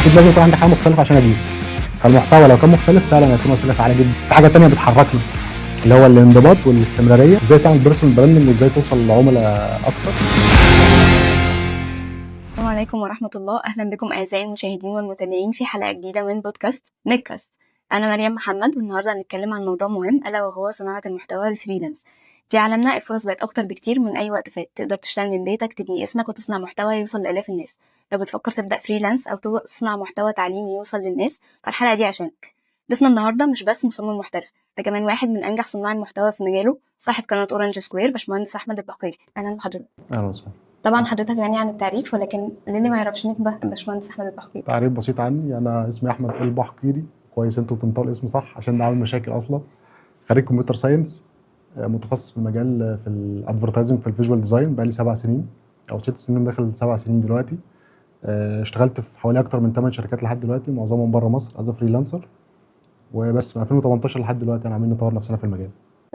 اكيد لازم يكون عندك حاجة مختلفة عشان اجيب. فالمحتوى لو كان مختلف فعلا هيكون وسيلة فعاله جدا. في حاجة تانية بتحركنا اللي هو الانضباط والاستمراريه، ازاي تعمل personal branding وازاي توصل لعملاء اكتر. السلام عليكم ورحمة الله، أهلا بكم أعزائي المشاهدين والمتابعين في حلقة جديدة من بودكاست ميدكاست. أنا مريم محمد، والنهاردة هنتكلم عن موضوع مهم ألا وهو صناعة المحتوى ال freelance. في عالمنا الفرص بقت أكتر بكتير من أي وقت فات، تقدر تشتغل من بيتك، تبني اسمك وتصنع محتوى يوصل لآلاف الناس. لو بتفكر تبدأ freelance أو تصنع محتوى تعليمي يوصل للناس، فالحلقة دي عشانك. ضيفنا النهاردة مش بس مصمم محترف، ده كمان واحد من أنجح صناع المحتوى في مجاله، صاحب قناة Orange Square، باشمهندس أحمد البحقيري. أهلا بحضرتك. اهلا وسهلا. طبعا حضرتك غني عن التعريف، ولكن للي ما يعرفش مين باشمهندس احمد البحقيري. تعريف بسيط عني، انا اسمي احمد البحقيري. كويس انتوا بتنطقوا الاسم صح عشان ده عامل مشاكل اصلا. خريج computer science، متخصص في المجال في ال advertising في ال visual design بقالي 7 سنين او 6 سنين، داخل 7 سنين دلوقتي. اشتغلت في حوالي اكتر من 8 شركات لحد دلوقتي، معظمهم بره مصر as freelancer. وبس من 2018 لحد دلوقتي انا عاملين نطور نفسنا في المجال.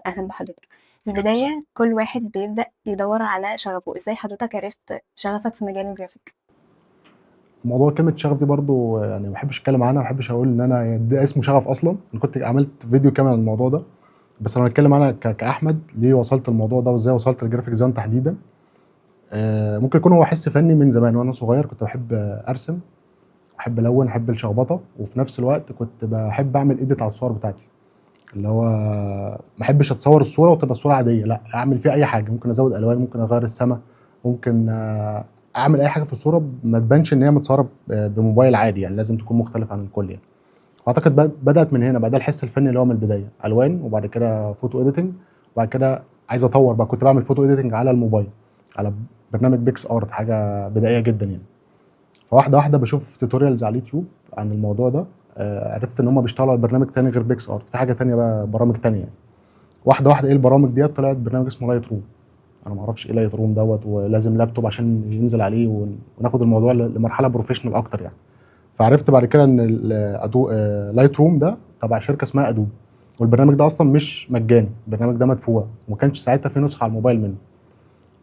اهلا بحضرتك. في البداية كل واحد بيبدأ يدور على شغفه، ازاي حضرتك عرفت شغفك في مجال الجرافيك؟ موضوع كلمة شغف دي برضو يعني ما بحبش اتكلم عنها، ما بحبش اقول ان انا ده اسمه شغف اصلا. انا كنت عملت فيديو كامل عن الموضوع ده، بس لو هنتكلم عنها كاحمد ليه وصلت الموضوع ده وازاي وصلت لل graphic design تحديدا، ممكن يكون هو حس فني من زمان. وانا صغير كنت بحب ارسم، احب الون، احب الشخبطه، وفي نفس الوقت كنت بحب اعمل edit على الصور بتاعتي، اللي هو ما احبش اتصور الصورة وتبقى الصورة عاديه، لا اعمل فيها اي حاجه، ممكن ازود الوان، ممكن اغير السما، ممكن اعمل اي حاجة في الصورة ما تبانش ان هي متصورة بموبايل عادي، يعني لازم تكون مختلف عن الكل يعني. واعتقد بدات من هنا بقى، ده الحس الفني اللي هو من البداية الوان، وبعد كده photo editing، وبعد كده عايز اطور بقى، كنت بعمل photo editing على الموبايل على برنامج PicsArt، حاجة بدائية جدا يعني. فواحدة واحدة بشوف tutorials على اليوتيوب عن الموضوع ده، عرفت ان هم بيشتغلوا على برنامج تاني غير PicsArt، في حاجة تانية بقى، برامج تانية يعني. واحدة واحده، ايه البرامج ديت؟ طلعت برنامج اسمه Lightroom. انا ما اعرفش ايه Lightroom دوت، ولازم لابتوب عشان ينزل عليه وناخد الموضوع لمرحلة professional اكتر يعني. فعرفت بعد كده ان Lightroom ده تبع شركة اسمها Adobe، والبرنامج ده اصلا مش مجاني، البرنامج ده مدفوع، وما كانش ساعتها في نسخه على الموبايل منه.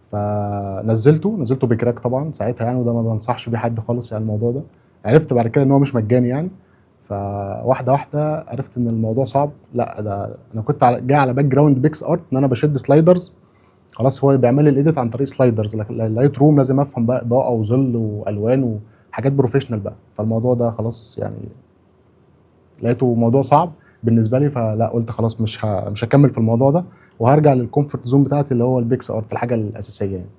فنزلته، نزلته ب crack طبعا ساعتها يعني، وده ما بنصحش بيه حد خالص يعني الموضوع ده. عرفت بعد كده ان هو مش مجاني يعني. فواحدة واحدة عرفت ان الموضوع صعب، لا ده انا كنت جاي على background PicsArt ان انا بشد sliders، خلاص هو بيعمل لي ال edit عن طريق sliders، لكن ال Lightroom لازم افهم بقى اضاءه وظل والوان وحاجات professional بقى. فالموضوع ده خلاص يعني لقيته موضوع صعب بالنسبة لي، فلا قلت خلاص مش هكمل في الموضوع ده وهرجع لل comfort zone بتاعتي اللي هو ال PicsArt، الحاجة الاساسية يعني.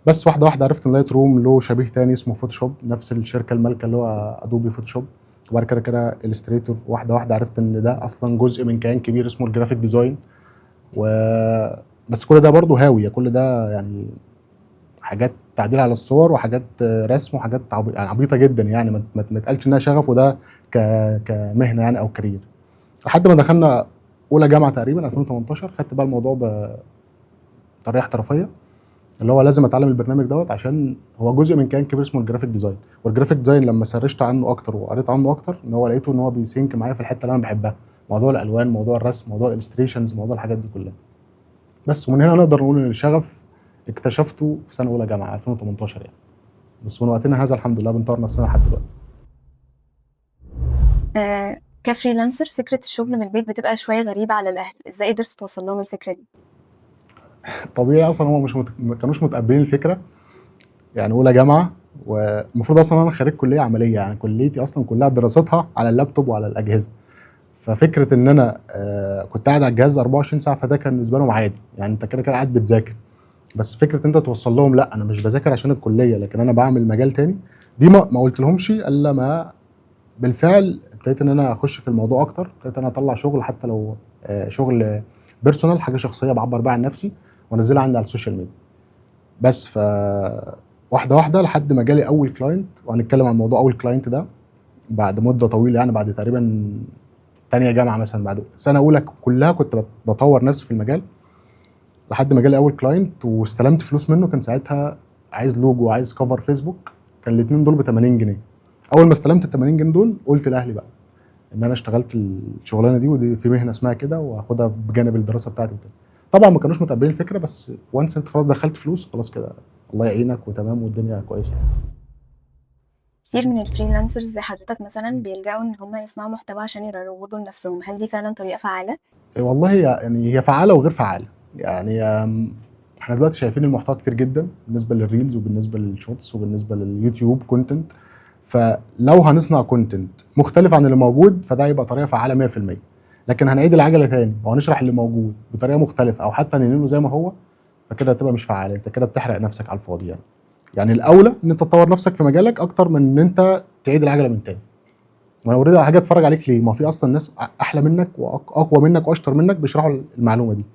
بس واحدة واحدة عرفت ان Lightroom له شبيه تاني اسمه Photoshop، نفس الشركة المالكة اللي هو Adobe Photoshop. وبعد كده Illustrator. واحدة واحدة عرفت ان ده اصلا جزء من كيان كبير اسمه ال graphic design. و بس كل ده برضه هاوية، كل ده يعني حاجات تعديل على الصور وحاجات رسم وحاجات يعني عبيطه جدا يعني، ما تقالش انها شغف وده كمهنه يعني او career. لحد ما دخلنا اولى جامعه تقريبا 2018، خدت بقى الموضوع بطريقة احترافية، اللي هو لازم اتعلم البرنامج دوت عشان هو جزء من كيان كبير اسمه ال graphic design. وال graphic design لما سرشت عنه اكتر وقريت عنه اكتر، ان هو لقيته ان هو بي sync معايا في الحتة اللي انا بحبها، موضوع الالوان، موضوع الرسم، موضوع ال illustrations، موضوع الحاجات دي كلها. بس ومن هنا نقدر نقول ان الشغف اكتشفته في سنة اولى جامعه 2018 يعني. بس من وقتنا هذا الحمد لله بنطور نفسنا لحد دلوقتي. ك freelancer فكرة الشغل من البيت بتبقى شوية غريبة على الأهل، ازاي قدرت توصل لهم الفكرة دي؟ طبيعي اصلا هم مش ما كانوش متقبلين الفكرة يعني. اولى جامعه والمفروض اصلا انا خريج كليه عمليه، يعني كليتي اصلا كلها دراستها على اللابتوب وعلى الاجهزه، ففكره ان انا كنت قاعد على الجهاز 24 ساعة فده كان بالنسبة لهم عادي يعني، انت كده كده قاعد بتذاكر. بس فكرة انت توصل لهم لا انا مش بذاكر عشان الكلية لكن انا بعمل مجال تاني، دي ما قلت لهمش الا ما بالفعل ابتديت ان انا اخش في الموضوع اكتر، ابتديت ان انا اطلع شغل حتى لو شغل personal، حاجة شخصية بعبر بيها عن نفسي وانزلها عندي على ال social media. بس ف واحدة واحدة لحد ما جالي اول client، وهنتكلم عن موضوع اول client ده بعد مده طويلة يعني، بعد تقريبا تانية جامعه مثلا، بعد سنة اولى كلها كنت بطور نفسي في المجال لحد ما جالي اول client واستلمت فلوس منه. كان ساعتها عايز لوجو وعايز cover فيسبوك، كان الاثنين دول ب 80 جنيه. اول ما استلمت ال 80 جنيه دول قلت لاهلي بقى ان انا اشتغلت الشغلانة دي، ودي في مهنة اسمها كده، وهاخدها بجانب الدراسة بتاعتي وكده. طبعا ما كانوش متقبلين الفكره، بس once انت خلاص دخلت فلوس خلاص كده الله يعينك وتمام والدنيا كويسة يعني. كتير من ال freelancers زي حضرتك مثلا بيلجأوا ان هم يصنعوا محتوى عشان يروجوا لنفسهم، هل دي فعلا طريقة فعالة؟ والله يعني هي فعاله وغير فعاله. يعني احنا دلوقتي شايفين المحتوى كتير جدا بالنسبة لل reels وبالنسبة لل shorts وبالنسبة لليوتيوب content. فلو هنصنع content مختلف عن اللي موجود فده هيبقى طريقه فعاله 100%. لكن هنعيد العجلة تاني وهنشرح اللي موجود بطريقة مختلفة او حتى ننقله زي ما هو، فكده هتبقى مش فعاله، انت كده بتحرق نفسك على الفاضي. يعني الاولى ان انت تطور نفسك في مجالك اكتر من ان انت تعيد العجلة من تاني. وانا already هاجي اتفرج عليك ليه؟ ما في اصلا ناس احلى منك واقوى منك واشطر منك بيشرحوا المعلومة دي.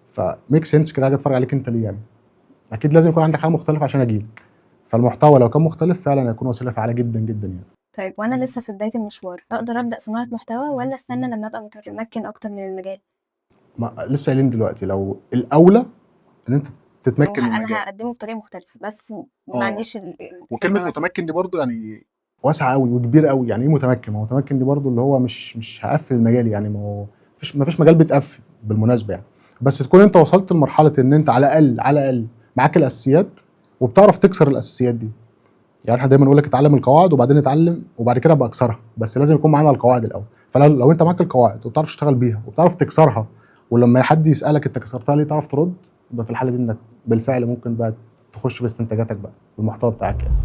ف make sense كده هاجي اتفرج عليك انت ليه يعني؟ اكيد لازم يكون عندك حاجة مختلفة عشان اجيلك. فالمحتوى لو كان مختلف فعلا هيكون وسيلة فعاله جدا جدا يعني. طيب وانا لسه في بداية المشوار اقدر ابدأ صناعة محتوى ولا استنى لما ابقى متمكن اكتر من المجال؟ ما لسه قايلين دلوقتي لو الاولى ان انت تتمكن من انا المجال. هقدمه بطريقة مختلفة بس ما عنديش وكلمه متمكن دي برضو يعني واسعة قوي وكبيره قوي. يعني ايه متمكن؟ ما هو متمكن دي برضو اللي هو مش هقفل المجال يعني، ما هو ما فيش مجال بيتقفل بالمناسبة يعني. بس تكون انت وصلت لمرحلة ان انت على الاقل معاك الاساسيات وبتعرف تكسر الاساسيات دي. يعني احنا دايما نقول لك اتعلم القواعد وبعدين اتعلم وبعد كده ابقى اكسرها، بس لازم يكون معانا القواعد الاول. فلو انت معاك القواعد وبتعرف تشتغل بيها وبتعرف تكسرها، ولما حد يسالك انت كسرتها ليه تعرف ترد، يبقى في الحالة دي انك بالفعل ممكن بقى تخش باستنتاجاتك بقى بالمحتوى بتاعك يعني.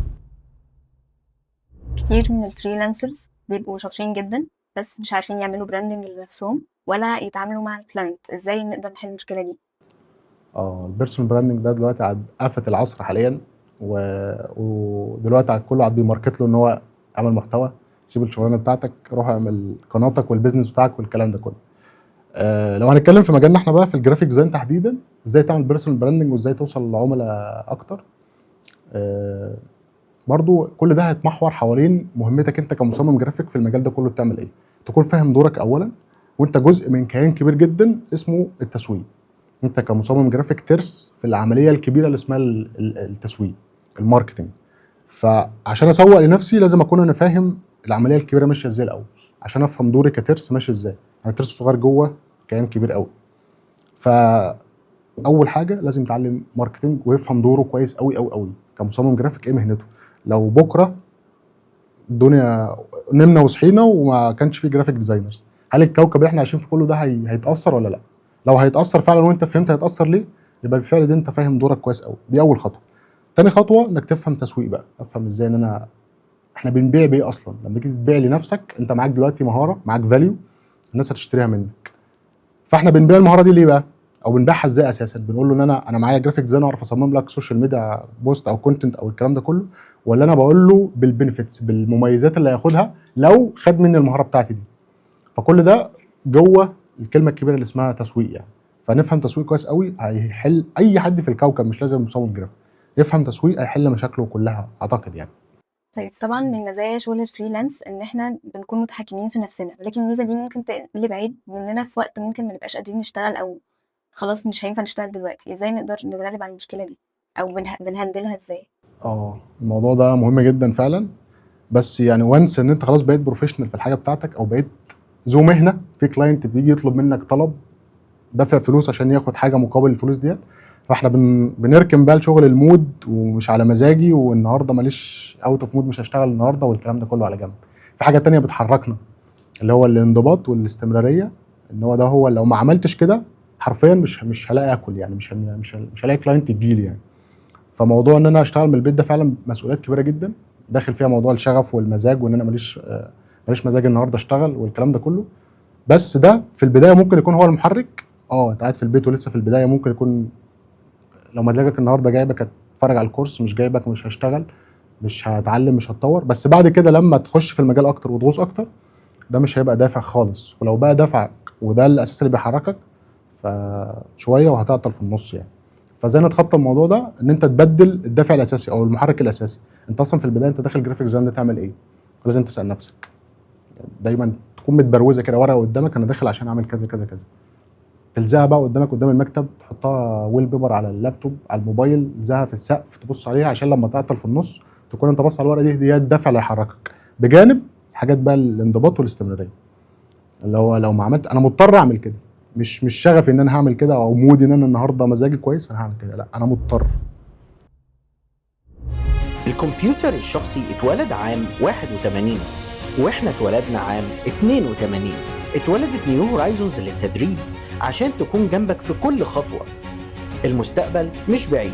كتير من ال freelancers بيبقوا شاطرين جدا بس مش عارفين يعملوا branding لنفسهم ولا يتعاملوا مع ال client، ازاي نقدر نحل المشكلة دي؟ ال personal branding ده دلوقتي عاد آفة العصر حاليا، ودلوقتي عاد كله عاد بي market له ان هو اعمل محتوى، سيب الشغلانة بتاعتك روح اعمل قناتك وال business بتاعك والكلام ده كله. لو هنتكلم في مجالنا احنا بقى في ال graphic design تحديدا، ازاي تعمل personal branding وازاي توصل لعملاء اكتر، برضو كل ده هيتمحور حوالين مهمتك انت كمصمم جرافيك في المجال ده كله بتعمل ايه. تكون فاهم دورك اولا، وانت جزء من كيان كبير جدا اسمه التسويق. انت كمصمم جرافيك ترس في العملية الكبيرة اللي اسمها التسويق، ال marketing. فعشان اسوق لنفسي لازم اكون انا فاهم العملية الكبيرة ماشية ازاي الاول، عشان افهم دوري كترس ماشي ازاي. انا ترس صغير جوه كيان كبير قوي. فاول حاجة لازم يتعلم marketing ويفهم دوره كويس قوي قوي قوي كمصمم جرافيك، ايه مهنته. لو بكره الدنيا نمنا وصحينا وما كانش في graphic designers، هل الكوكب اللي احنا عايشين في كله ده هيتاثر ولا لا؟ لو هيتاثر فعلا وانت فهمت هيتاثر ليه، يبقى بالفعل ده انت فاهم دورك كويس قوي. دي اول خطوة. تاني خطوة انك تفهم تسويق بقى، افهم ازاي ان احنا بنبيع بايه اصلا. لما تيجي تبيع لنفسك انت معاك دلوقتي مهارة، معاك value الناس هتشتريها منك. فاحنا بنبيع المهارة دي ليه بقى؟ او بنبيعها ازاي اساسا؟ بنقول له ان انا معايا graphic design اعرف اصمم لك social media post او content او الكلام ده كله، ولا انا بقول له بال benefits، بالمميزات اللي هياخدها لو خد مني المهارة بتاعتي دي. فكل ده جوه الكلمة الكبيرة اللي اسمها تسويق يعني. فنفهم تسويق كويس قوي هيحل اي حد في الكوكب، مش لازم مصمم جرافيك يفهم تسويق هيحل مشاكله كلها اعتقد يعني. طيب طبعا من مزايا شغل ال freelance ان احنا بنكون متحكمين في نفسنا، ولكن الميزة دي ممكن تقلب عيب مننا في وقت ممكن ما نبقاش قادرين نشتغل او خلاص مش هينفع نشتغل دلوقتي. ازاي نقدر نتغلب على المشكلة دي او بن handle ها ازاي؟ الموضوع ده مهم جدا فعلا. بس يعني once ان انت خلاص بقيت professional في الحاجة بتاعتك او بقيت ذو مهنة، في client بيجي يطلب منك طلب دافع فلوس عشان ياخد حاجة مقابل الفلوس ديت، فاحنا بنركن بقى لشغل ال mood ومش على مزاجي والنهارده ماليش out of mood مش هشتغل النهارده والكلام ده كله على جنب. في حاجة تانية بتحركنا اللي هو الانضباط والاستمرارية، ان هو ده هو لو ما عملتش كده حرفيا مش هلاقي اكل يعني، مش هلاقي client يجيلي يعني. فموضوع ان انا اشتغل من البيت ده فعلا مسؤوليات كبيرة جدا، داخل فيها موضوع الشغف والمزاج وان انا ماليش مزاج النهارده اشتغل والكلام ده كله. بس ده في البداية ممكن يكون هو المحرك. انت قاعد في البيت ولسه في البداية، ممكن يكون لو مزاجك النهارده جايبك هتتفرج على الكورس، مش جايبك مش هشتغل، مش هتعلم، مش هتطور. بس بعد كده لما تخش في المجال اكتر وتغوص اكتر، ده مش هيبقى دافع خالص. ولو بقى دافعك وده الاساس اللي بيحركك، فشوية وهتعطل في النص يعني. فازاي نتخطى الموضوع ده؟ ان انت تبدل الدافع الاساسي او المحرك الاساسي. انت اصلا في البداية انت داخل graphic design ده تعمل ايه؟ لازم تسال نفسك دايما، تكون متبروزه كده ورقة قدامك، انا داخل عشان اعمل كذا كذا كذا. تلزقها بقى قدامك قدام المكتب، تحطها wallpaper على اللابتوب على الموبايل، تلزقها في السقف تبص عليها، عشان لما تعطل في النص تكون انت باصص على الورقة دي، دي الدافع اللي هيحركك. بجانب حاجات بقى الانضباط والاستمرارية، اللي هو لو ما عملت انا مضطر اعمل كده، مش شغفي ان انا هعمل كده او mood ي ان انا النهارده مزاجي كويس فانا هعمل كده، لا انا مضطر. الكمبيوتر الشخصي اتولد عام 81، واحنا اتولدنا عام 82. اتولدت New Horizons للتدريب عشان تكون جنبك في كل خطوة. المستقبل مش بعيد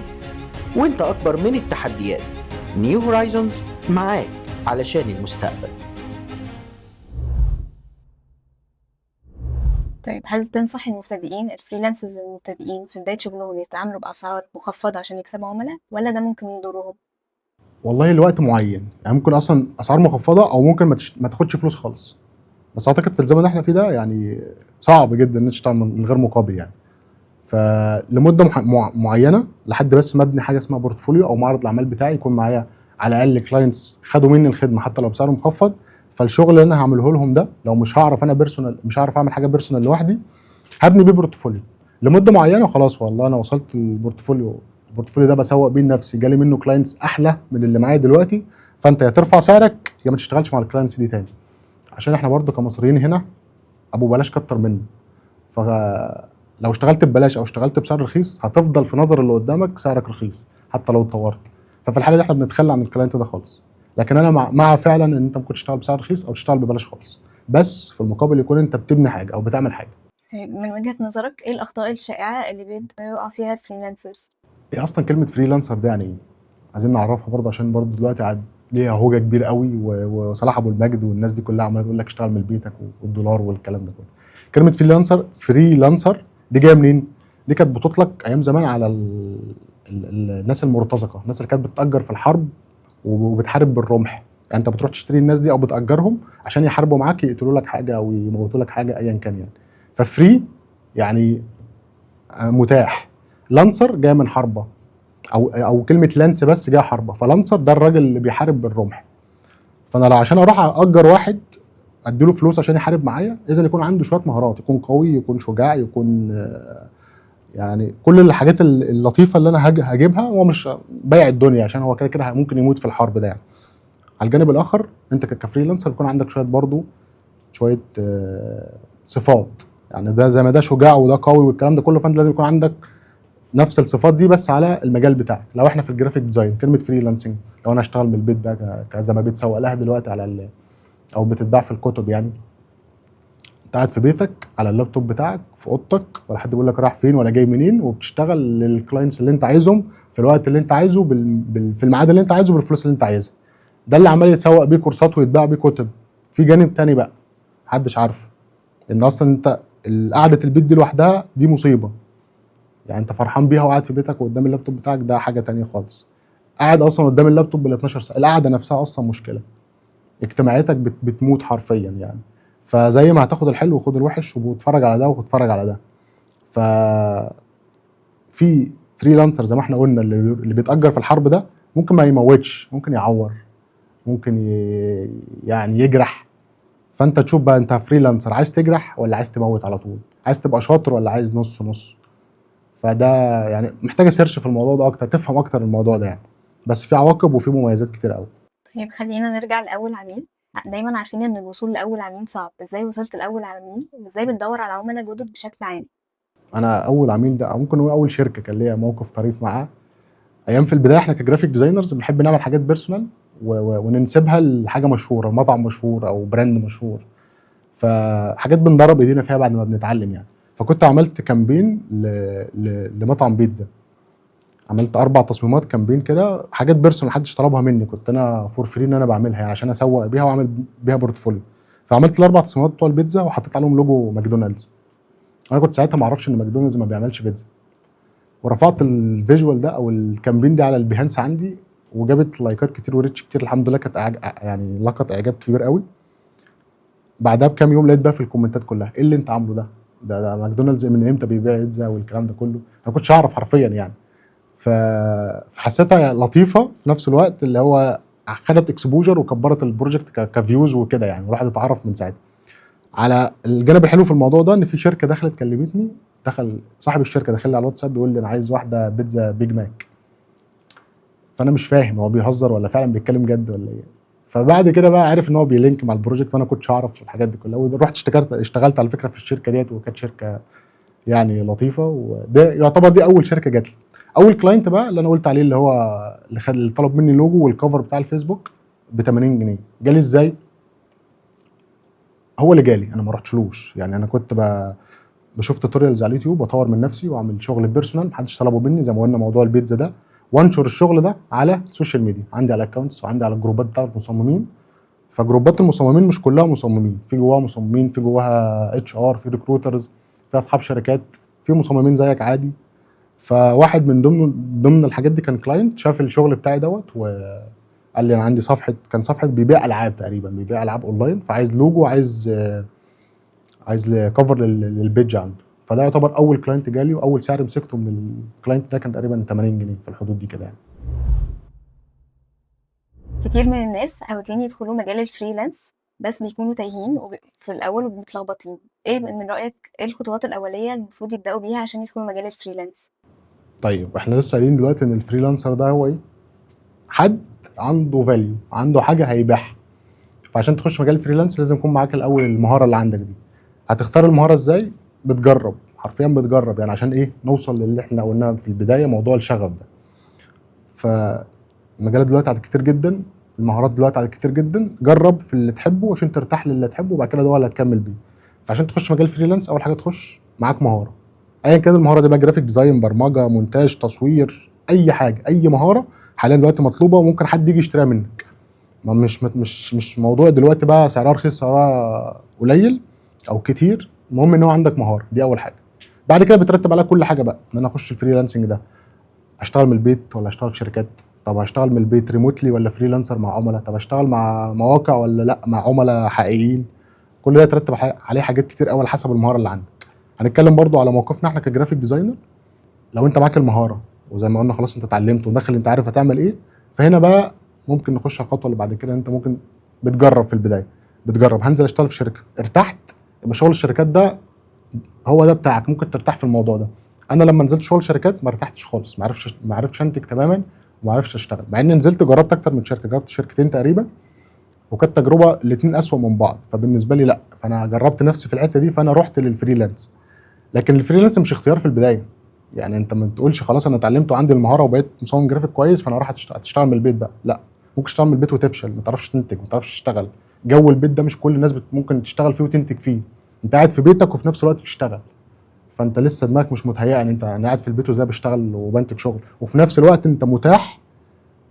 وانت أكبر من التحديات. New Horizons معاك علشان المستقبل. طيب، هل تنصح المبتدئين، ال freelancers المبتدئين في بداية شغلهم، يتعاملوا بأسعار مخفضة عشان يكسبوا عملاء، ولا ده ممكن يضرهم؟ والله الوقت معين، يعني ممكن اصلا اسعار مخفضة او ممكن ما تاخدش فلوس خالص، بس اعتقد في الزمن اللي احنا فيه ده يعني صعب جدا ان انت تشتغل من غير مقابل يعني. فلمده معينة لحد بس ما ابني حاجة اسمها portfolio او معرض الاعمال بتاعي، يكون معايا على الاقل clients خدوا مني الخدمة حتى لو بسعر مخفض. فالشغل اللي انا هعمله لهم ده لو مش هعرف انا personal، مش هعرف اعمل حاجة personal لوحدي، هبني بيه portfolio لمدة معينة. خلاص والله انا وصلت لل portfolio، ال portfolio ده بسوق بيه لنفسي، جالي منه clients احلى من اللي معايا دلوقتي. فانت يا ترفع سعرك يا ما تشتغلش مع ال clients دي تاني، عشان احنا برضو كمصريين هنا ابو بلاش كتر منه. فلو اشتغلت ببلاش او اشتغلت بسعر رخيص هتفضل في نظر اللي قدامك سعرك رخيص حتى لو اتطورت. ففي الحالة دي احنا بنتخلى عن ال client ده خالص. لكن انا مع فعلا ان انت ممكن تشتغل بسعر رخيص او تشتغل ببلاش خالص، بس في المقابل يكون انت بتبني حاجة او بتعمل حاجة. طيب، من وجهة نظرك ايه الأخطاء الشائعة اللي بيقع فيها ال freelancers؟ ايه اصلا كلمة freelancer ده يعني ايه؟ عايزين نعرفها برضه، عشان برضه دلوقتي عاد ليها هوجه كبيرة قوي، وصلاح ابو المجد والناس دي كلها عماله تقول لك اشتغل من بيتك والدولار والكلام ده كله. كلمة freelancer دي جاية منين؟ دي كانت بتطلق ايام زمان على الناس المرتزقة، الناس اللي كانت بتتاجر في الحرب وبتحارب بالرمح. يعني انت بتروح تشتري الناس دي او بتاجرهم عشان يحاربوا معاك، يقتلوا لك حاجة او يموتوا لك حاجة ايا كان يعني. ف free يعني متاح. lancer جاي من حربه، او كلمة lance بس جاية حربه، ف lancer ده الراجل اللي بيحارب بالرمح. فانا لو عشان اروح اجر واحد اديله فلوس عشان يحارب معايا، اذا يكون عنده شوية مهارات، يكون قوي، يكون شجاع، يكون يعني كل الحاجات اللطيفة اللي انا هجيبها. هو مش بايع الدنيا عشان هو كده كده ممكن يموت في الحرب ده يعني. على الجانب الاخر انت ك freelancer بيكون عندك شوية برضو شوية صفات، يعني ده زي ما ده شجاع وده قوي والكلام ده كله، فانت لازم يكون عندك نفس الصفات دي بس على المجال بتاعك. لو احنا في ال graphic design، كلمة freelancing لو انا اشتغل من البيت بقى زي ما بيتسوق لها دلوقتي على او بتتباع في الكتب، يعني انت قاعد في بيتك على اللابتوب بتاعك في اوضتك، ولا حد بيقول لك رايح فين ولا جاي منين، وبتشتغل لل clients اللي انت عايزهم في الوقت اللي انت عايزه، في الميعاد اللي انت عايزه، بالفلوس اللي انت عايزها. ده اللي عمال يتسوق بيه كورسات ويتباع بيه كتب. في جانب تاني بقى محدش عارفه، ان اصلا انت قعدة البيت دي لوحدها دي مصيبة. يعني انت فرحان بيها وقاعد في بيتك وقدام اللابتوب بتاعك، ده حاجة تانية خالص. قاعد اصلا قدام اللابتوب بال 12 ساعة، القعدة نفسها اصلا مشكلة، اجتماعيتك بتموت حرفيا يعني. فزي ما هتاخد الحلو خد الوحش، وتتفرج على ده وتتفرج على ده. ف في freelancer زي ما احنا قلنا اللي بيتأجر في الحرب ده ممكن ما يموتش، ممكن يعور، ممكن يعني يجرح. فانت تشوف بقى انت freelancer عايز تجرح ولا عايز تموت على طول، عايز تبقى شاطر ولا عايز نص نص. فده يعني محتاجه search في الموضوع ده اكتر، تفهم اكتر الموضوع ده يعني. بس في عواقب وفي مميزات كتير قوي. طيب خلينا نرجع لأول عميل. دايما عارفين ان الوصول لأول عميل صعب، ازاي وصلت لأول عميل وازاي بتدور على عملاء جدد بشكل عام؟ انا اول عميل ده او ممكن نقول اول شركة كان ليا موقف طريف معاه. ايام في البداية احنا ك graphic designers بنحب نعمل حاجات personal وننسبها لحاجة مشهورة، مطعم مشهور او brand مشهور، فحاجات بندرب ايدينا فيها بعد ما بنتعلم يعني. فكنت عملت campaign لمطعم بيتزا، عملت 4 تصميمات campaign كده، حاجات personal محدش طلبها مني، كنت انا for free ان انا بعملها يعني عشان اسوق بيها واعمل بيها portfolio. فعملت ال4 تصميمات بتوع البيتزا وحطيت عليهم لوجو ماكدونالدز. انا كنت ساعتها ما اعرفش ان ماكدونالدز ما بيعملش بيتزا، ورفعت ال visual ده او ال campaign دي على ال Behance عندي، وجابت لايكات كتير و reach كتير الحمد لله، كانت يعني لقت اعجاب كبير قوي. بعدها بكام يوم لقيت بقى في الكومنتات كلها ايه اللي انت عامله ده؟ ده ماكدونالدز من امتى بيبيع بيتزا والكلام ده كله؟ انا ما كنتش اعرف حرفيا يعني. فحسيتها لطيفة في نفس الوقت، اللي هو خدت exposure وكبرت ال project ك views وكده يعني، والواحد اتعرف من ساعتها. على الجانب الحلو في الموضوع ده ان في شركة دخلت كلمتني، دخل صاحب الشركة دخل لي على الواتساب بيقول لي انا عايز واحدة بيتزا Big Mac. فانا مش فاهم هو بيهزر ولا فعلا بيتكلم جد ولا ايه. فبعد كده بقى عرف ان هو بي link مع ال project، وانا كنتش اعرف الحاجات دي كلها. ورحت اشتغلت على فكرة في الشركة ديت، وكانت شركة يعني لطيفة، وده يعتبر دي اول شركة جات لي. اول client بقى اللي انا قلت عليه، اللي هو اللي خد اللي طلب مني logo وال cover بتاع الفيسبوك ب 80 جنيه، جالي ازاي؟ هو اللي جالي، انا ما رحتشلوش. يعني انا كنت بشوف tutorials على اليوتيوب واطور من نفسي واعمل شغل personal محدش طلبه مني، زي ما قلنا موضوع البيتزا ده، وانشر الشغل ده على ال social media عندي، على ال accounts وعندي على الجروبات بتاع المصممين. فجروبات المصممين مش كلها مصممين، في جواها مصممين، في جواها HR، في recruiters، في اصحاب شركات، في مصممين زيك عادي. فواحد من ضمن الحاجات دي كان client شاف الشغل بتاعي دوت وقال لي انا عندي صفحه، كان صفحة بيبيع العاب تقريبا، بيبيع العاب اونلاين، فعايز لوجو، عايز cover لل page عنده. فده يعتبر اول client جالي، واول سعر مسكته من ال client ده كان تقريبا 80 جنيه، في الحدود دي كده يعني. كتير من الناس عاوزين يدخلوا مجال ال freelance بس بيكونوا تايهين في الأول ومتلخبطين. ايه من رأيك، ايه الخطوات الأولية المفروض يبدأوا بيها عشان يدخلوا مجال ال freelance؟ طيب، احنا لسه قايلين دلوقتي ان ال freelancer ده هو ايه؟ حد عنده value، عنده حاجة هيبيعها. فعشان تخش مجال ال freelance لازم يكون معاك الاول المهارة اللي عندك دي. هتختار المهارة ازاي؟ بتجرب، حرفيا بتجرب. يعني عشان ايه؟ نوصل للي احنا قلناه في البدايه، موضوع الشغف ده. فالمجالات دلوقتي عدد كتير جدا، المهارات دلوقتي عدد كتير جدا، جرب في اللي تحبه عشان ترتاح للي تحبه، وبعد كده ده هو اللي هتكمل بيه. فعشان تخش مجال freelance اول حاجة تخش معاك مهاره، ايا كان المهارة دي بقى، graphic design، برمجه، مونتاج، تصوير، اي حاجه، اي مهارة حاليا دلوقتي مطلوبه وممكن حد يجي يشتريها منك. ما مش موضوع دلوقتي بقى سعرها رخيص سعرها قليل او كتير، المهم ان هو عندك مهاره، دي اول حاجه. بعد كده بترتب عليها كل حاجة بقى، ان انا اخش ال freelancing ده اشتغل من البيت ولا اشتغل في شركات؟ طب هشتغل من البيت remotely ولا freelancer مع عملاء؟ طب اشتغل مع مواقع ولا لا مع عملاء حقيقيين؟ كل ده يترتب عليه حاجات كتير قوي على حسب المهارة اللي عندك. هنتكلم برضو على موقفنا احنا ك graphic designer. لو انت معاك المهارة وزي ما قلنا خلاص انت اتعلمت وداخل انت عارف هتعمل ايه، فهنا بقى ممكن نخش على الخطوة اللي بعد كده. انت ممكن بتجرب في البدايه، بتجرب هنزل اشتغل في شركه، ارتحت، يبقى شغل الشركات ده هو ده بتاعك، ممكن ترتاح في الموضوع ده. انا لما نزلت شغل شركات ما ارتحتش خالص، ما عرفتش انتج تماما وما عرفتش اشتغل، مع اني نزلت جربت اكتر من شركه، جربت شركتين تقريبا، وكانت تجربه الاثنين اسوأ من بعض. فبالنسبه لي لا، فانا جربت نفسي في الحتة دي، فانا رحت لل freelance. لكن ال freelance مش اختيار في البدايه، يعني انت ما تقولش خلاص انا اتعلمت وعندي المهارة وبقيت مصمم جرافيك كويس فانا راح هتشتغل من البيت بقى. لا، ممكن تشتغل من البيت وتفشل، ما تعرفش تنتج، ما تعرفش تشتغل. جو البيت ده مش كل الناس ممكن تشتغل فيه وتنتج فيه. انت قاعد في بيتك وفي نفس الوقت بتشتغل، فانت لسه دماغك مش متهيئه ان انت انا قاعد في البيت وازاي بشتغل وبنتج شغل، وفي نفس الوقت انت متاح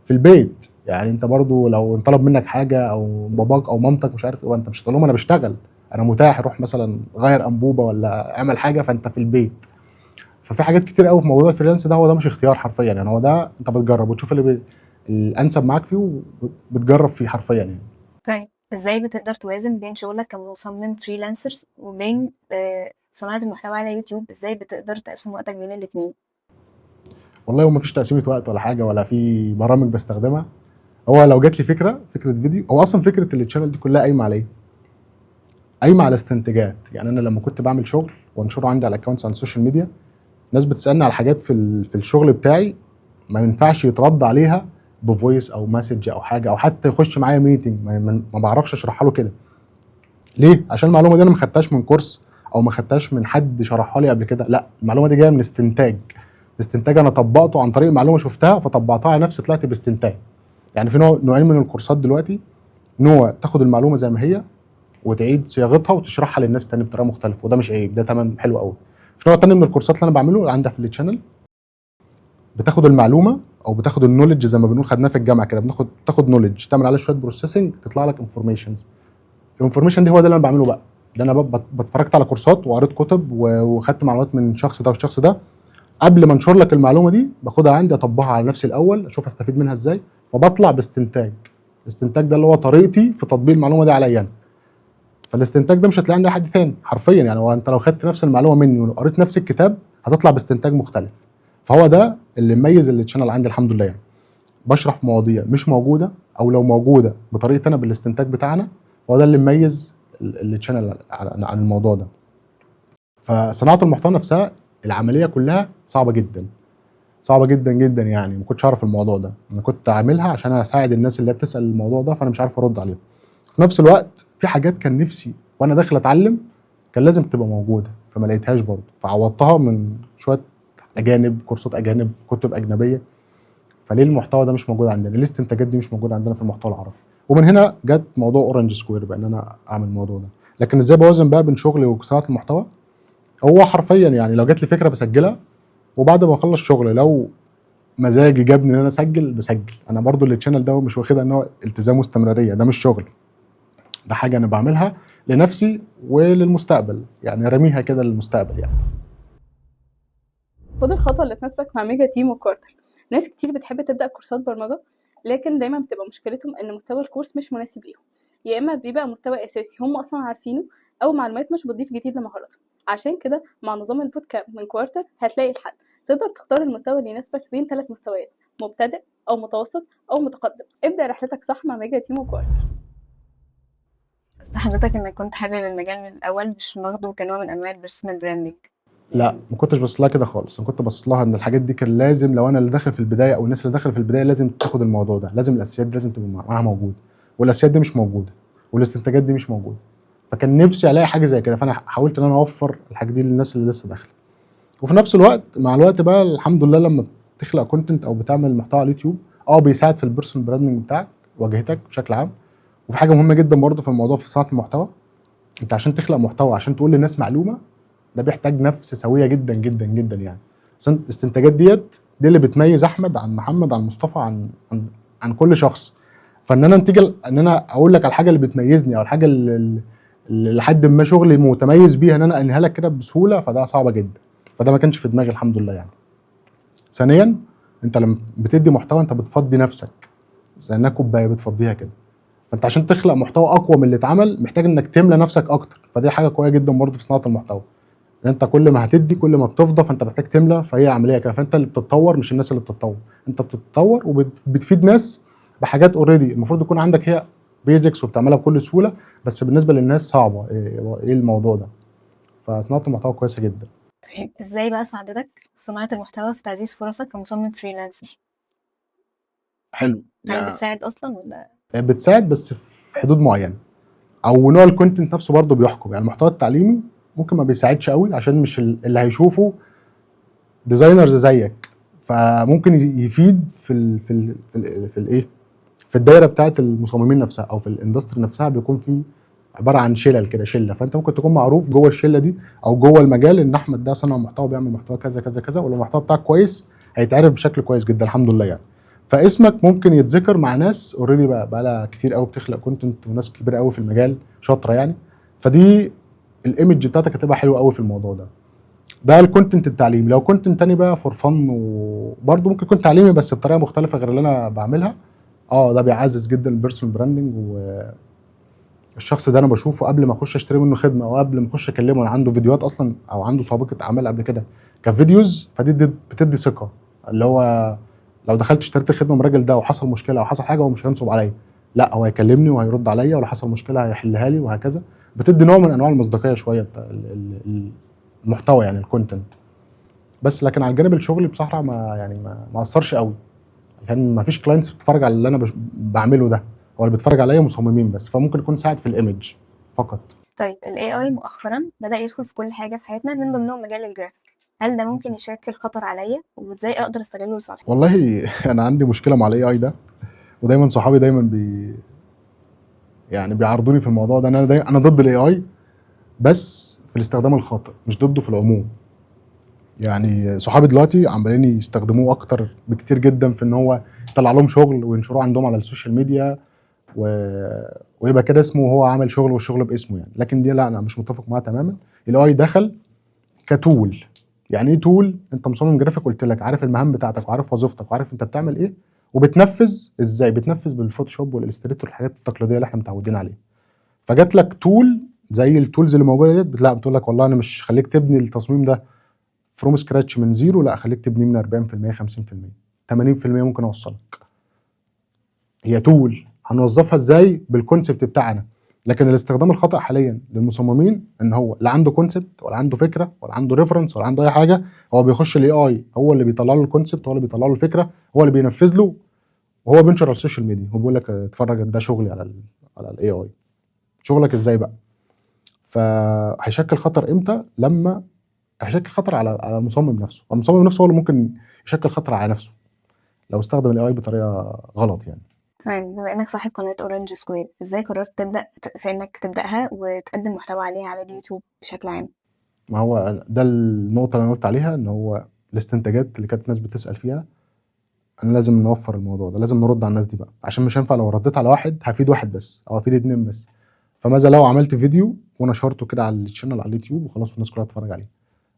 في البيت. يعني انت برضو لو انطلب منك حاجة او باباك او مامتك مش عارف ايه، انت مش هتقول لهم انا بشتغل، انا متاح، روح مثلا غير انبوبة ولا اعمل حاجه، فانت في البيت. ففي حاجات كتير قوي في موضوع ال freelance ده، هو ده مش اختيار حرفيا، يعني هو ده انت بتجرب وتشوف اللي الانسب معاك فيه وبتجرب فيه حرفيا يعني. طيب، ازاي بتقدر توازن بين شغلك كمصمم freelancers وبين صناعة المحتوى على يوتيوب؟ ازاي بتقدر تقسم وقتك بين الاتنين؟ والله هو مفيش تقسيمه وقت ولا حاجة ولا في برامج بستخدمها. هو لو جات لي فكره فيديو، هو اصلا فكرة ال channel دي كلها قايمة على ايه؟ قايمة على استنتاجات. يعني انا لما كنت بعمل شغل وانشره عندي على accounts على ال social media، ناس بتسالني على حاجات في الشغل بتاعي ما ينفعش يترد عليها ب voice او message او حاجة او حتى يخش معايا meeting، ما بعرفش اشرحها له كده. ليه؟ عشان المعلومة دي انا ما خدتهاش من course او ما خدتهاش من حد شرحها لي قبل كده، لا، المعلومة دي جاية من استنتاج، استنتاج انا طبقته عن طريق معلومة شفتها فطبقتها على نفسي، طلعت باستنتاج. يعني في نوعين من الكورسات دلوقتي، نوع تاخد المعلومة زي ما هي وتعيد صياغتها وتشرحها للناس تاني بطريقة مختلفه، وده مش عيب، ده تمام حلو قوي. في نوع تاني من الكورسات اللي انا بعمله عندي في ال channel، بتاخد المعلومة او بتاخد ال knowledge زي ما بنقول خدناها في الجامعة كده، تاخد knowledge تعمل عليها شوية processing تطلع لك informations. ال information دي هو ده اللي انا بعمله بقى، اللي انا بتفرجت على كورسات وقريت كتب وخدت معلومات من الشخص ده والشخص ده، قبل ما انشر لك المعلومة دي باخدها عندي اطبقها على نفسي الاول، اشوف استفيد منها ازاي، فبطلع باستنتاج. الاستنتاج ده اللي هو طريقتي في تطبيق المعلومة دي عليا انا. فالاستنتاج ده مش هتلاقيه عند حد تاني حرفيا، يعني هو انت لو خدت نفس المعلومة مني وقريت نفس الكتاب هتطلع باستنتاج مختلف. فهو ده اللي مميز ال channel عندي الحمد لله. يعني بشرح في مواضيع مش موجوده، او لو موجودة بطريقتي انا بالاستنتاج بتاعنا، فهو ده اللي مميز ال channel عن الموضوع ده. فصناعه المحتوى نفسها العملية كلها صعبة جدا، صعبة جدا جدا، يعني ما كنتش اعرف الموضوع ده، انا كنت عاملها عشان اساعد الناس اللي هي بتسال الموضوع ده، فانا مش عارف ارد عليهم. في نفس الوقت في حاجات كان نفسي وانا داخل اتعلم كان لازم تبقى موجودة فما لقيتهاش برضه، فعوضتها من شوية اجانب، كورسات اجانب، كتب اجنبيه. فليه المحتوى ده مش موجود عندنا؟ ليه الاستنتاجات دي مش موجودة عندنا في المحتوى العربي؟ ومن هنا جت موضوع Orange Square بقى، ان انا اعمل الموضوع ده. لكن ازاي بوازن بقى بين شغلي وصناعة المحتوى؟ هو حرفيا يعني لو جات لي فكرة بسجلها، وبعد ما اخلص شغل لو مزاجي جابني ان انا اسجل بسجل. انا برضو ال channel ده مش واخدها ان هو التزام واستمراريه، ده مش شغل، ده حاجة انا بعملها لنفسي وللمستقبل، يعني رميها كده للمستقبل يعني. خد الخطوة اللي تناسبك مع Mega Team وكوارتر. ناس كتير بتحب تبدا كورسات برمجه، لكن دايما بتبقى مشكلتهم ان مستوى الكورس مش مناسب ليهم، يا اما بيبقى مستوى اساسي هم اصلا عارفينه، او معلومات مش بتضيف جديد لمهاراتهم. عشان كده مع نظام ال bootcamp من كوارتر هتلاقي الحل. تقدر تختار المستوى اللي يناسبك بين 3 مستويات: مبتدئ او متوسط او متقدم. ابدأ رحلتك صح مع Mega Team وكوارتر. بس حضرتك انك كنت حابب المجال من الاول، مش واخده كنوع من انواع ال personal branding؟ لا، ما كنتش باصص لها كده خالص. انا كنت باصص لها ان الحاجات دي كان لازم، لو انا اللي داخل في البداية او الناس اللي داخله في البداية لازم تاخد الموضوع ده، لازم الاساسيات دي لازم تبقى معاها موجوده، والاساسيات دي مش موجوده، والاستنتاجات دي مش موجوده. فكان نفسي الاقي حاجة زي كده، فانا حاولت ان انا اوفر الحاجات دي للناس اللي لسه داخله. وفي نفس الوقت مع الوقت بقى الحمد لله لما بتخلق content او بتعمل محتوى على اليوتيوب بيساعد في ال personal branding بتاعك، واجهتك بشكل عام. وفي حاجة مهمة جدا برضه في الموضوع في صناعة المحتوى، انت عشان تخلق محتوى، عشان تقول للناس معلومه، ده بيحتاج نفس سويه جدا جدا جدا يعني. الاستنتاجات ديت دي اللي بتميز احمد عن محمد عن مصطفى عن عن, عن كل شخص. فان انا انتج، ان انا اقول لك على الحاجة اللي بتميزني او الحاجة اللي لحد ما شغلي متميز بيها، ان انا انهيها لك كده بسهوله، فده صعبة جدا. فده ما كانش في دماغي الحمد لله يعني. ثانيا، انت لما بتدي محتوى انت بتفضي نفسك، زي انها كوباية بتفضيها كده. فانت عشان تخلق محتوى اقوى من اللي اتعمل محتاج انك تملى نفسك اكتر. فدي حاجة قوية جدا برضه في صناعة المحتوى، ان انت كل ما هتدي كل ما بتفضى، فانت محتاج تملى. فهي عملية كده، فانت اللي بتتطور مش الناس اللي بتتطور. انت بتتطور وبتفيد ناس بحاجات already المفروض يكون عندك هي basics وبتعملها بكل سهوله، بس بالنسبة للناس صعبة. ايه الموضوع ده؟ فصناعه المحتوى كويسة جدا. طيب ازاي بقى ساعدتك صناعة المحتوى في تعزيز فرصك كمصمم freelancer؟ حلو. هل بتساعد اصلا ولا؟ بتساعد بس في حدود معينه، او نوع ال content نفسه برضه بيحكم. يعني المحتوى التعليمي ممكن ما بيساعدش قوي، عشان مش اللي هيشوفه designers زيك، فممكن يفيد في ال في ال في ال في الايه في الدايرة بتاعه المصممين نفسها او في ال industry نفسها. بيكون في عبارة عن شلل كده، شله، فانت ممكن تكون معروف جوه الشلة دي او جوه المجال ان احمد ده صنع محتوى، بيعمل محتوى كذا كذا كذا، ولو المحتوى بتاعك كويس هيتعرف بشكل كويس جدا الحمد لله يعني. فاسمك ممكن يتذكر مع ناس already بقى لها كتير قوي بتخلق content، وناس كبيرة قوي في المجال شاطرة يعني. فدي ال image بتاعتك هتبقى حلوة قوي في الموضوع ده. ده ال content التعليمي. لو content تاني بقى for fun، وبرده ممكن يكون تعليمي بس بطريقة مختلفة غير اللي انا بعملها، ده بيعزز جدا ال personal branding. والشخص ده انا بشوفه قبل ما اخش اشتري منه خدمة او قبل ما اخش اكلمه، انا عنده فيديوهات اصلا او عنده سابقه اعمال قبل كده ك videos، فدي بتدي ثقة، اللي هو لو دخلت اشتريت الخدمة من الراجل ده وحصل مشكلة او حصل حاجة هو مش هينصب عليا، لا هو هيكلمني وهيرد عليا، ولو حصل مشكلة هيحلها لي وهكذا. بتدي نوع من انواع المصداقية شوية بتاع المحتوى يعني ال content بس. لكن على الجانب الشغلي بصراحة ما اثرش قوي، عشان ما فيش clients بتتفرج على اللي انا بعمله ده، هو اللي بيتفرج عليا مصممين بس، فممكن يكون ساعد في ال image فقط. طيب ال AI مؤخرا بدأ يدخل في كل حاجة في حياتنا، من ضمنهم مجال الجرافيك. هل ده ممكن يشكل خطر عليا، وازاي اقدر استغله لصالحي؟ والله انا عندي مشكلة مع ال AI ده، ودايما صحابي دايما يعني بيعارضوني في الموضوع ده، ان انا دايما انا ضد ال AI بس في الاستخدام الخاطئ، مش ضده في العموم. يعني صحابي دلوقتي عمالين يستخدموه اكتر بكتير جدا في ان هو يطلع لهم شغل وينشروه عندهم على ال social media ويبقى كده اسمه وهو عامل شغل والشغل باسمه يعني. لكن دي لا، انا مش متفق معاها تماما. ال AI دخل ك tool. يعني ايه tool؟ انت مصمم جرافيك قلت لك، عارف المهام بتاعتك وعارف وظيفتك وعارف انت بتعمل ايه وبتنفذ ازاي، بتنفذ بال Photoshop وال Illustrator الحاجات التقليدية اللي احنا متعودين عليها. فجات لك tool زي ال tools اللي موجودة ديت، لا بتقول لك والله انا مش خليك تبني التصميم ده from scratch من zero، لا خليك تبنيه من 40% 50% 80% ممكن اوصلك. هي tool هنوظفها ازاي بال concept بتاعنا. لكن الاستخدام الخطأ حاليا للمصممين ان هو لا عنده concept ولا عنده فكرة ولا عنده reference ولا عنده اي حاجه، هو بيخش ال AI هو اللي بيطلع له ال concept، هو اللي بيطلع له الفكرة، هو اللي بينفذ له، وهو بينشر على ال social media وبيقول لك اتفرج ده شغلي على ال AI. شغلك ازاي بقى؟ فهيشكل خطر امتى؟ لما هيشكل خطر على المصمم نفسه. المصمم نفسه هو اللي ممكن يشكل خطر على نفسه لو استخدم ال AI بطريقة غلط يعني. تمام. بما انك صاحب قناة Orange Square، ازاي قررت تبدا في انك تبداها وتقدم محتوى عليها على اليوتيوب بشكل عام؟ ما هو ده النقطة اللي انا قلت عليها، ان هو الاستنتاجات اللي كانت الناس بتسال فيها، انا لازم نوفر الموضوع ده، لازم نرد على الناس دي بقى، عشان مش هينفع لو رديت على واحد هفيد واحد بس او هفيد اتنين بس. فماذا لو عملت فيديو ونشرته كده على ال channel على اليوتيوب وخلاص والناس كلها تتفرج عليه،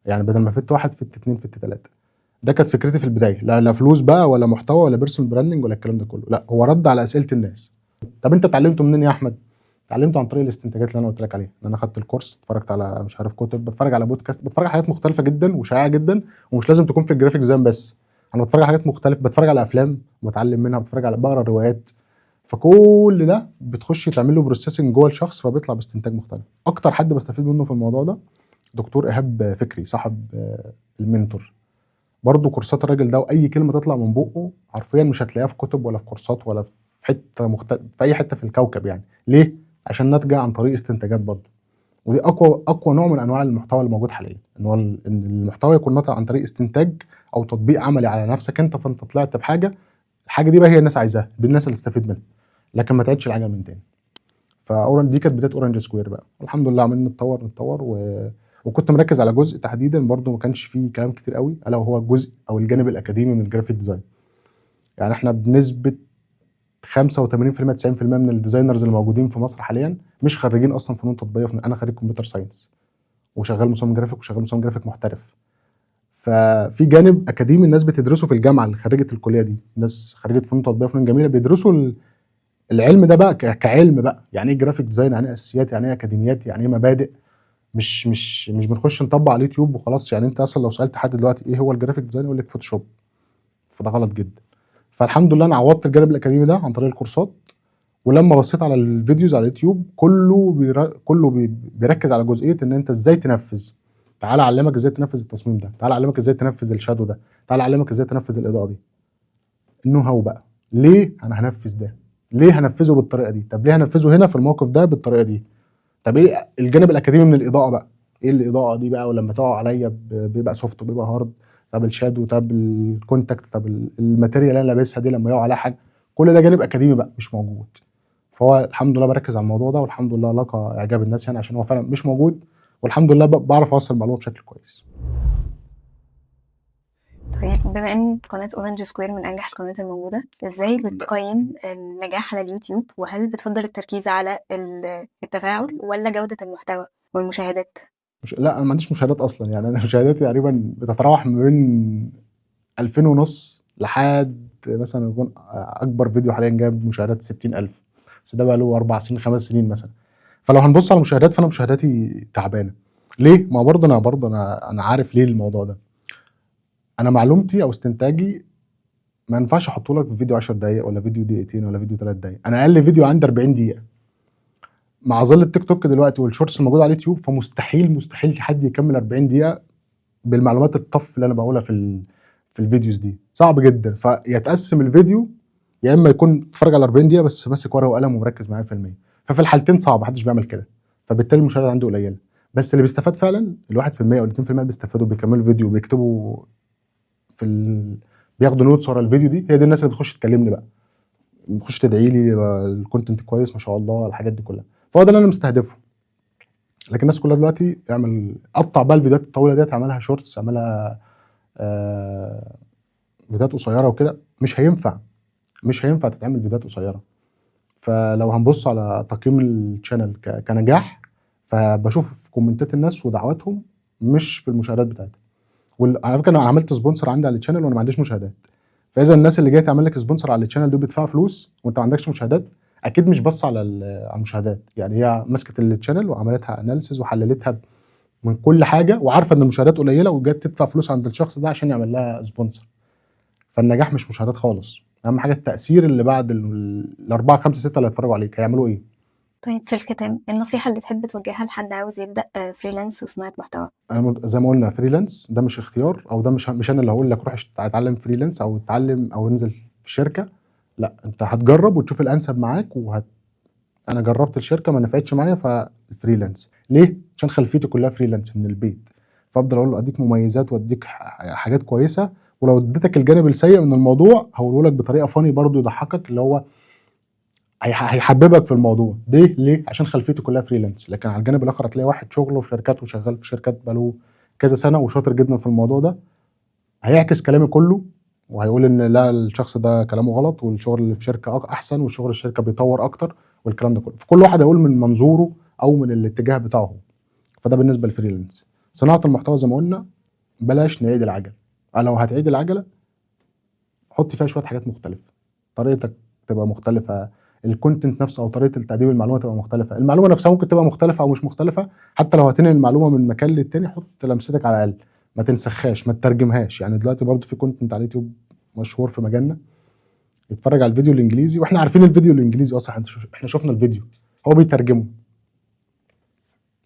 يعني بدل ما فدت واحد فدت اتنين فدت تلاتة. ده كانت فكرتي في البداية، لا فلوس بقى ولا محتوى ولا personal branding ولا الكلام ده كله، لا هو رد على اسئلة الناس. طب انت اتعلمته منين يا احمد؟ اتعلمته عن طريق الاستنتاجات اللي انا قلت لك عليها، ان انا خدت الكورس، اتفرجت على مش عارف كتب، بتفرج على بودكاست، بتفرج على حاجات مختلفة جدا وشائعه جدا، ومش لازم تكون في ال graphic design بس، انا بتفرج على حاجات مختلفة، بتفرج على افلام وبتعلم منها، بتفرج على بقرا روايات، فكل ده بتخش تعمل له processing جوه الشخص فبيطلع باستنتاج مختلف. اكتر حد بستفيد منه في الموضوع ده دكتور ايهاب فكري، صاحب المنتور. برضه كورسات الراجل ده واي كلمة تطلع من بقه حرفيا مش هتلاقيها في كتب ولا في كورسات ولا في حتة في اي حتة في الكوكب يعني. ليه؟ عشان ناتجة عن طريق استنتاجات برضه، ودي اقوى نوع من انواع المحتوى اللي موجود حاليا، ان هو ان المحتوى يكون ناتج عن طريق استنتاج او تطبيق عملي على نفسك انت، فانت طلعت بحاجة، الحاجة دي بقى هي الناس عايزاها، دي الناس اللي تستفيد منها، لكن ما تعيدش العجل من تاني. فاورنج دي كانت بداية Orange Square بقى، والحمد لله عمالين نتطور وكنت مركز على جزء تحديدا برضو ما كانش فيه كلام كتير قوي، الا وهو الجزء او الجانب الاكاديمي من ال graphic design. يعني احنا بنسبة 85% 90% من ال designers اللي موجودين في مصر حاليا مش خريجين اصلا فنون تطبيقية. انا خريج computer science وشغال مصمم جرافيك، وشغال مصمم جرافيك محترف. ففي جانب اكاديمي الناس بتدرسه في الجامعة اللي خريجة الكلية دي، الناس خريجة فنون تطبيقية وفنون جميلة بيدرسوا العلم ده بقى كعلم بقى، يعني ايه graphic design، يعني ايه اساسيات، يعني ايه اكاديميات، يعني ايه مبادئ. مش بنخش نطبق على اليوتيوب وخلاص. يعني انت اصلا لو سالت حد دلوقتي ايه هو ال graphic design يقول لك فوتوشوب، فده غلط جدا. فالحمد لله انا عوضت الجانب الاكاديمي ده عن طريق الكورسات، ولما بصيت على ال videos على اليوتيوب كله بيركز على جزئية ان انت ازاي تنفذ. تعالى اعلمك ازاي تنفذ التصميم ده، تعالى اعلمك ازاي تنفذ ال shadow ده، تعالى اعلمك ازاي تنفذ الاضاءة دي. ال know how بقى، ليه انا هنفذ ده؟ ليه هنفذه بالطريقة دي؟ طب ليه هنفذه هنا في الموقف ده بالطريقة دي؟ طب ايه الجانب الاكاديمي من الاضاءة بقى؟ ايه الاضاءة دي بقى؟ ولما تقع عليا بيبقى soft وبيبقى hard. طب ال shadow، طب ال contact، طب ال material اللي انا لابسها دي لما يقع عليها حاجة، كل ده جانب اكاديمي بقى مش موجود. فهو الحمد لله بركز على الموضوع ده، والحمد لله لقى اعجاب الناس يعني، عشان هو فعلا مش موجود، والحمد لله بعرف اوصل المعلومة بشكل كويس. طيب بما ان قناة Orange Square من انجح القنوات الموجودة، ازاي بتقيم النجاح على اليوتيوب؟ وهل بتفضل التركيز على التفاعل ولا جودة المحتوى والمشاهدات؟ مش لا انا ما عنديش مشاهدات اصلا يعني. انا مشاهداتي تقريبا بتتراوح ما بين 2500 لحد مثلا يكون اكبر فيديو حاليا جاب مشاهدات 60,000، بس ده بقى له 4 سنين 5 سنين مثلا. فلو هنبص على المشاهدات فانا مشاهداتي تعبانة. ليه؟ ما برضه انا عارف ليه الموضوع ده. انا معلومتي او استنتاجي ما ينفعش احطه لك في فيديو 10 دقائق ولا فيديو دقيقتين ولا فيديو 3 دقائق. انا اقل فيديو عندي 40 دقيقة. مع ظل التيك توك دلوقتي وال shorts الموجودة على اليوتيوب، فمستحيل مستحيل حد يكمل 40 دقيقة بالمعلومات الطف اللي انا بقولها في ال videos دي، صعب جدا. فيتقسم الفيديو، يا اما يكون اتفرج على 40 دقيقة بس ماسك ورقة وقلم ومركز معايا في المية، ففي الحالتين صعب، محدش بيعمل كده، فبالتالي المشاهدات عنده قليله. بس اللي بيستفاد فعلا ال1% او ال2% اللي بيستفادوا بيكملوا الفيديو وبيكتبوا بياخدوا notes ورا الفيديو، دي هي دي الناس اللي بتخش تكلمني بقى، بتخش تدعي لي ال content كويس ما شاء الله، الحاجات دي كلها. فهو ده اللي انا مستهدفه. لكن الناس كلها دلوقتي اعمل قطع بقى الفيديوهات الطويلة ديت، اعملها shorts، اعملها فيديوهات قصيرة وكده، مش هينفع، مش هينفع تتعمل فيديوهات قصيرة. فلو هنبص على تقييم ال channel كنجاح، فبشوف في كومنتات الناس ودعواتهم مش في المشاهدات بتاعتها. وعلى فكرة انا عملت sponsor عندي على ال channel وانا ما عنديش مشاهدات. فاذا الناس اللي جاية تعمل لك sponsor على ال channel دول بيدفعوا فلوس وانت ما عندكش مشاهدات، اكيد مش بص على المشاهدات. يعني هي مسكت ال channel وعملتها analysis وحللتها من كل حاجة، وعارفه ان المشاهدات قليله، وجت تدفع فلوس عند الشخص ده عشان يعمل لها sponsor. فالنجاح مش مشاهدات خالص، اهم حاجة التاثير اللي بعد ال4 5 6 اللي هيتفرجوا عليك هيعملوا ايه. طيب في الختام، النصيحة اللي تحب توجهها لحد عاوز يبدا freelance وصناعة محتوى؟ انا زي ما قلنا freelance ده مش اختيار، او ده مش انا اللي هقول لك روح اتعلم freelance او اتعلم او انزل في شركة. لا، انت هتجرب وتشوف الانسب معاك. انا جربت الشركة ما نفعتش معايا، فال freelance ليه؟ عشان خلفيتي كلها freelance من البيت، فافضل اقول له اديك مميزات واديك حاجات كويسه، ولو اديتك الجانب السيء من الموضوع هقوله لك بطريقة funny برضو يضحكك، اللي هو هيحببك في الموضوع ده. ليه؟ عشان خلفيته كلها freelance. لكن على الجانب الاخر هتلاقي واحد شغله في شركات وشغال في شركات بقاله كذا سنة وشاطر جدا في الموضوع ده، هيعكس كلامي كله وهيقول ان لا الشخص ده كلامه غلط، والشغل اللي في شركة احسن، والشغل الشركة بيطور اكتر، والكلام ده كله. فكل واحد هيقول من منظوره او من الاتجاه بتاعه. فده بالنسبة لل freelance. صناعة المحتوى زي ما قلنا بلاش نعيد العجلة، لو هتعيد العجلة حط فيها شوية حاجات مختلفة، طريقتك تبقى مختلفة، ال content نفسه او طريقه تقديم المعلومة تبقى مختلفة، المعلومة نفسها ممكن تبقى مختلفة او مش مختلفة، حتى لو هتنقل المعلومة من مكان للتاني حط لمستك على الاقل، ما تنسخهاش، ما تترجمهاش. يعني دلوقتي برضو في content على اليوتيوب مشهور في مجالنا، يتفرج على الفيديو الانجليزي، واحنا عارفين الفيديو الانجليزي اصلا، احنا شفنا الفيديو، هو بيترجمه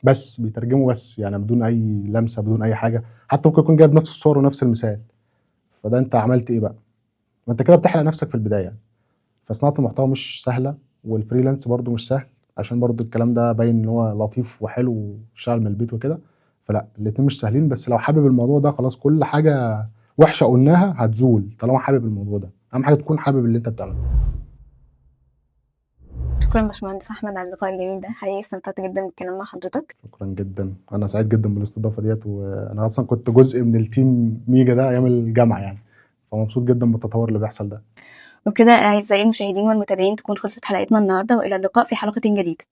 بس، بيترجمه بس يعني بدون اي لمسه، بدون اي حاجة، حتى ممكن يكون جايب نفس الصور ونفس المثال. فده انت عملت ايه بقى؟ ما انت كده بتحرق نفسك في البداية يعني. فصناعه المحتوى مش سهلة، وال freelance برضو مش سهل، عشان برضو الكلام ده باين ان هو لطيف وحلو واشتغل من البيت وكده، فلا الاتنين مش سهلين. بس لو حابب الموضوع ده خلاص كل حاجة وحشة قلناها هتزول طالما حابب الموضوع ده. اهم حاجة تكون حابب اللي انت بتعمله. شكرا باشمهندس احمد على اللقاء الجميل ده، حقيقي استمتعت جدا بالكلام مع حضرتك. شكرا جدا، انا سعيد جدا بالاستضافه ديت، وانا اصلا كنت جزء من ال team ميجا ده ايام الجامعة يعني، فمبسوط جدا بالتطور اللي بيحصل ده. وبكده اعزائي المشاهدين والمتابعين تكون خلصت حلقتنا النهارده، والى اللقاء في حلقة جديدة.